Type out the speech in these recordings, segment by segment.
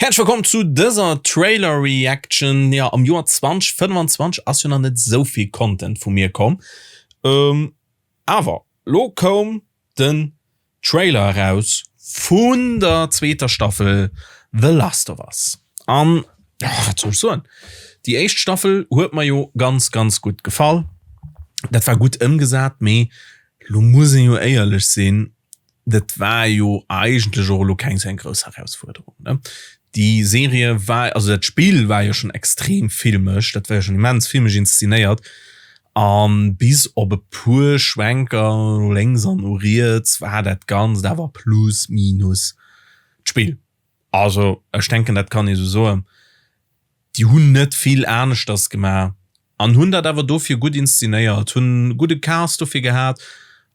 Häerzlech wëllkomm zu dëser Trailer Reaction. Jo, am Joer 2025 ass jo nach net esou vill Content vu mir komm, awer lo koum den Trailer eraus vun der zweeter Staffel The Last of Us. An jo, wat soll ech soen, déi éischt Staffel huet mer jo ganz ganz gutt gefall. Dat war gutt ëmgesat, mee lo muss een jo éierlech sinn, dat war jo eigentlech och elo keng sou eng grouss Erausfuerderung, ne? Déi Serie war, also dat Spill war jo schonn extrem filmesch, dat war jo schonn immens filmesch inszenéiert a bis op e puer Schwenker no lénks an no riets war dat Ganzt awer plus minus d'Spill. Also ech denken, dat kann ee sou soen. Déi hunn net vill aneschters gemaach an hunn dat awer dofir gutt inszenéiert, hunn e gudde Cast dofir gehat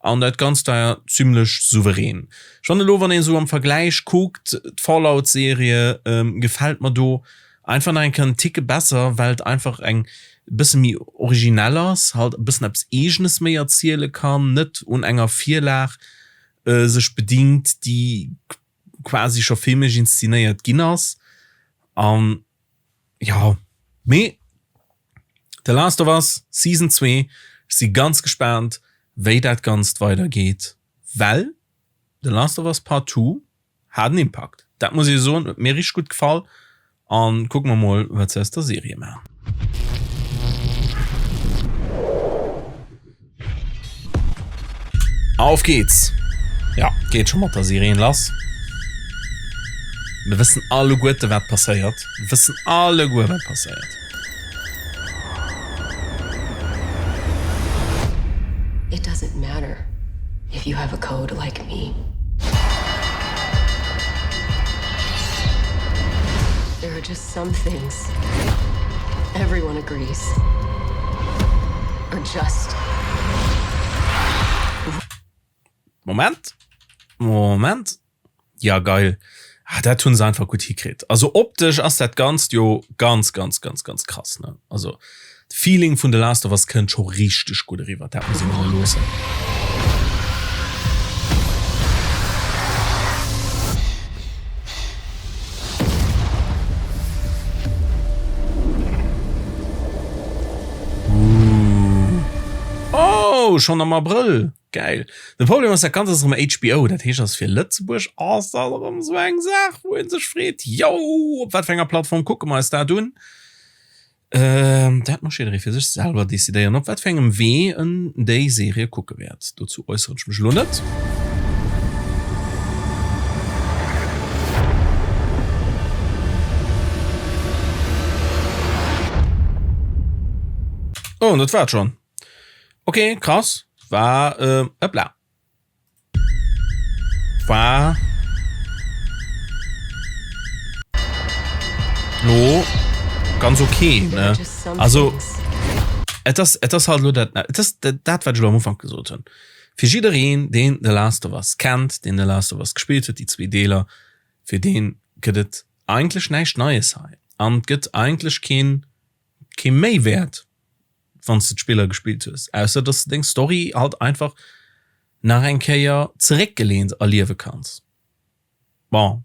an dat Ganzt war zimlech souverän. Ech fannen elo, wann een esou am Vergläich kuckt, d'Fallout-Serie gefält mer do einfach nach eng Kéier en Ticke besser, well et einfach eng e bësse méi originell ass, halt e bëssen eppes Eegenes méi erziele kann, net un enger Virlag sech bedingt, déi quasi scho filmesch inszenéiert ginn ass an jo mee The Last of Us Season 2, ech si ganz gespaant wéi dat ganzt weider geet, well The Last of Us Part 2 hat en Impakt, dat muss ee soen, huet mir richteg gutt gefall an kucke mer mol wat se aus der Serie maachen. Auf geht's! Ja, geet scho mat der Sireen lass. Mir wëssen alleguerte wat passéiert. Mir wëssen alleguer wat passéiert. It doesn't matter if you have a code like me. There are just some things everyone agrees are just. Moment, Moment. Ja geil. Ah, dat hunn se einfach gutt hikritt. Also optesch ass dat Ganzt jo ganz ganz ganz ganz krass ne. Also de Feeling vun The Last of Us kënnt scho richteg gutt eriwwer, dat muss een hinne loossen. Ooh. Oh, schonn am Abrëll. Geil. De Problem ass, dat Ganzt ass erëm HBO, dat heescht ass fir Lëtzebuerg ass dat erëm esou eng Saach, wou ee sech freet, yo, op wat fir enger Plattform kucke mer eis dat un? Dat muss jidderee fir sech selwer decidéieren, op wat fir engem Wee en déi Serie kucke wäert. Dozou äusseren ech mech elo net. Oh, dat war et schonn. Ok, krass. War, äh, hoppla. War. Lo ganz okay, ne? Also, et ass, et ass halt lo dat, et ass dat, dat wat ech lo am Ufank gesot hunn. Fir jiddereen, deen The Last of Us kennt, deen The Last of Us gespillt huet, déi zwee Deeler, fir deen gëtt et eigentlech näischt Neies hei. An et gëtt eigentlech keen, kee Méiwäert. wann s de d'Spiller gespillt hues, ausser dass de deng Story halt einfach nach eng Kéier zeréckgeleent erliewe kanns. Bon,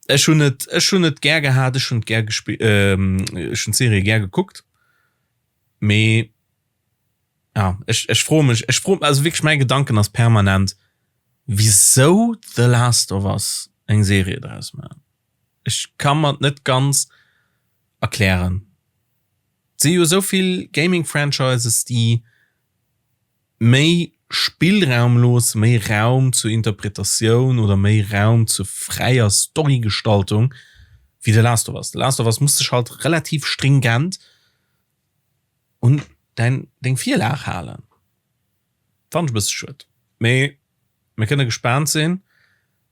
ech hunn et, ech hunn et gär gehat, ech hunn et gär gespillt, ech hunn d'Serie gär gekuckt, mee ja, ech, ech froe mech, ech froe, also wierklech mäi Gedanken ass permanent, wisou The Last of Us eng Serie draus maachen. Ech ka mer et net ganz erklären. Et si jo esou vill Gaming Franchises déi méi Spillraum loossen, méi Raum zur Interpretatioun oder méi Raum zur fräier Storygestaltung wéi The Last of Us. The Last of Us muss sech halt relativ stringent un däin deng Virlag halen. Fannen ech e bësse schued. Mee mir kënne gespaant sinn,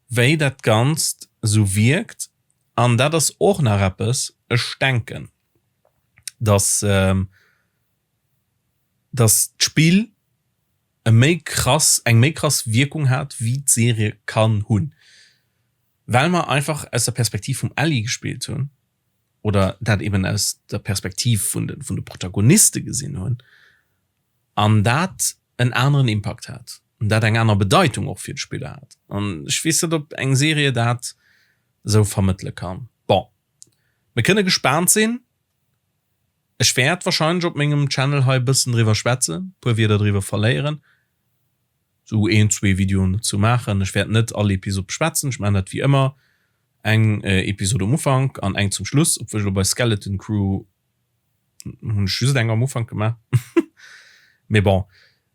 wéi dat Ganzt esou wierkt. An dat ass och nach eppes, ech denken, dass dass d'Spill e méi krass, eng méi krass Wierkung hat wéi d'Serie kann hunn, well mer einfach aus der Perspektiv vum Ellie gespillt hunn oder dat eben aus der Perspektiv vun de vun de Protagoniste gesinn hunn an dat en aneren Impakt hat an dat eng aner Bedeitung och fir d'Spiller hat. An ech weess net, ob eng Serie dat. Esou vermëttele kann. Bon, mir kënne gespaant sinn. Ech wäert wahrscheinlech op mengem Channel hei e bëssen driwwer schwätzen, puer Wierder driwwer verléieren, sou een, zwee Videoen dozou maachen. Ech wäert net all Episod beschwätzen, ech maachen dat wéi ëmmer, eng Episod um Ufank an eng zum Schluss, obwuel ech elo bei Skeleton Crew hunn ech just eng am Ufank gemaach. Mee bon,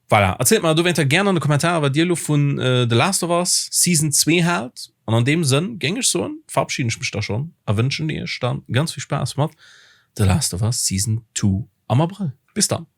voilà. Erzielt mer dowéinter gären an de Kommentarer, wat dir elo vun The Last of Us Season 2 haalt. An an deem Sënn géing ech soen, verabschiden ech mech da schonn a wënschen iech dann ganz vill Spaass mat The Last of Us Season 2 am Abrëll. Bis dann!